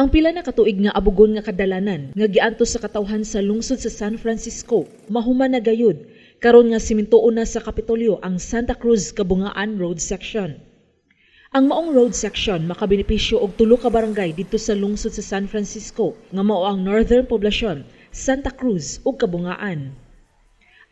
Ang pila na katuig nga abugon nga kadalanan nga giantos sa katawhan sa lungsod sa San Francisco mahuman na gayud karon nga simintuon na sa Kapitolyo ang Santa Cruz Cabungaan Road Section. Ang maong road section makabenepisyo og tulo ka barangay didto sa lungsod sa San Francisco nga mao ang Northern Poblacion, Santa Cruz ug Cabungaan.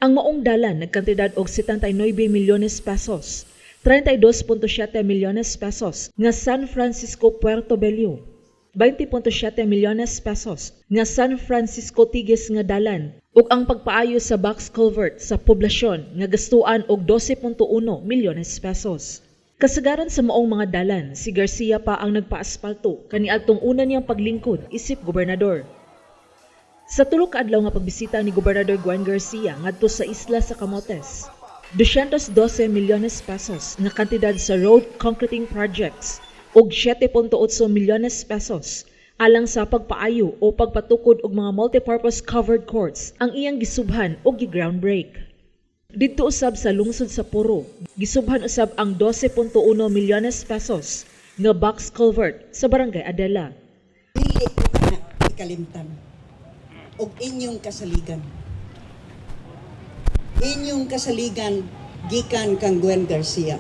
Ang maong dalan nagkantidad og 79 milyones pesos, 32.7 milyones pesos nga San Francisco Puerto Bello, 20.7 milyones pesos nga San Francisco Tiges nga dalan ug ang pagpaayo sa box culvert sa poblasyon nga gastuan og 12.1 milyones pesos. Kasagaran sa maong mga dalan, si Garcia pa ang nagpaaspalto kaniadtong una niyang paglingkod isip gobernador. Sa tulo ka adlaw nga pagbisita ni Gobernador Gwen Garcia ngadto sa isla sa Camotes, 212 milyones pesos nga kantidad sa road concreting projects ug 7.8 milyones pesos alang sa pagpaayo o pagpatukod og mga multipurpose covered courts ang iyang gisubhan og gi-ground break. Didto usab sa lungsod sa Puro, gisubhan usab ang 12.1 milyones pesos nga box culvert sa Barangay Adela. Dili ko kana ikalimtan og inyong kasaligan. Inyong kasaligan gikan kang Gwen Garcia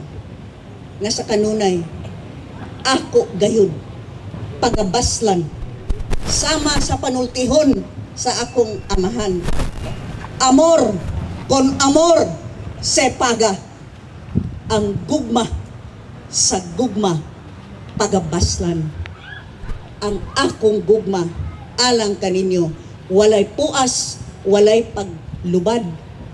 nga sa kanunay ako gayud pagabaslan sama sa panultihon sa akong amahan. Amor con amor se paga. Ang gugma sa gugma pagabaslan. Ang akong gugma alang kaninyo walay puas, walay paglubad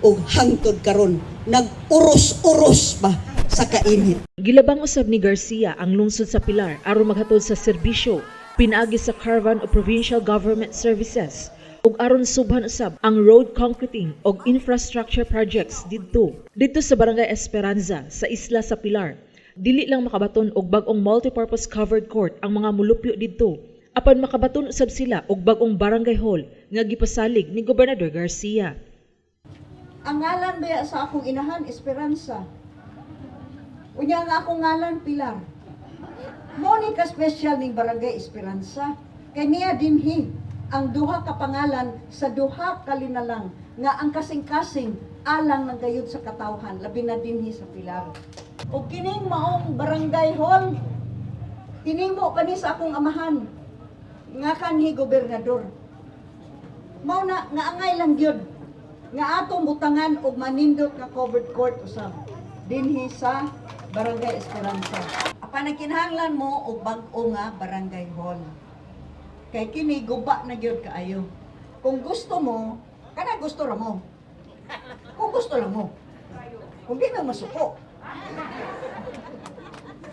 ug hangtod karon nag-uros-uros pa sa kainit. Gilabang usab ni Garcia ang lungsod sa Pilar aron maghatod sa serbisyo pinaagi sa Caravan of Provincial Government Services ug aron subhan usab ang road concreting ug infrastructure projects didto. Didto sa Barangay Esperanza sa isla sa Pilar, dili lang makabaton og bag-ong multipurpose covered court ang mga mulupyo didto, apan makabaton usab sila og bag-ong barangay hall nga gipasalig ni Gobernador Garcia. Ang ngalan baya sa akong inahan, Esperanza. Unya nga akong ngalan, Pilar. Mao ni ka special ning Barangay Esperanza. Kay niya dinhi ang duha ka pangalan sa duha ka linalang nga ang kasing-kasing alang ng gayud sa katawhan, labi na dinhi sa Pilar. O kining maong barangay hall, hinimo pa ni sa akong amahan nga kanhi gobernador. Mao na nga angay lang gyud nga atong butangan og manindot nga covered court usab dinhi sa Barangay Esperanza. Apan nagkinahanglan mo og bag-o nga barangay hall. Kay kini guba na gyud kaayo. Kung gusto mo, kana gusto ra mo. Kung gusto lang mo. Kung di mo masuko.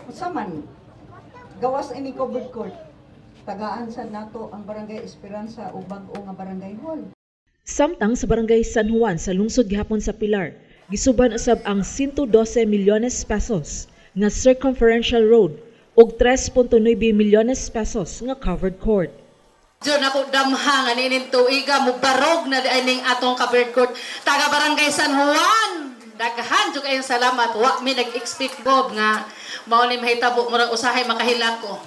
Unsa man gawas ini covered court? Tagaan sa nato ang Barangay Esperanza og bag-o nga barangay hall. Samtang sa Barangay San Juan sa lungsod gihapon sa Pilar, gisuban usab ang 112 milyones pesos nga circumferential road ug 3.9 milyones pesos nga covered court. Diyon ako damha nga nining tuiga mubarog na di ning atong covered court. Taga Barangay San Juan. Daghan jud kayong salamat. Wa mi nag-expect, Bob, nga mao ni mahitabo, murag usahay makahilak ko.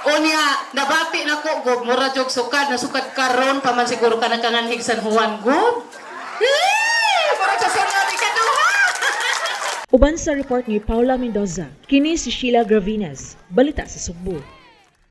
Unya nabati na ko, Gob, mura jud sukad na sukad karon pa man siguro ka nagkanganhig San Juan, Gob. Eh, murag sa sunod ikaduha. Uban sa report ni Paula Mendoza, kini si Sheila Gravines, Balita sa Sugbo.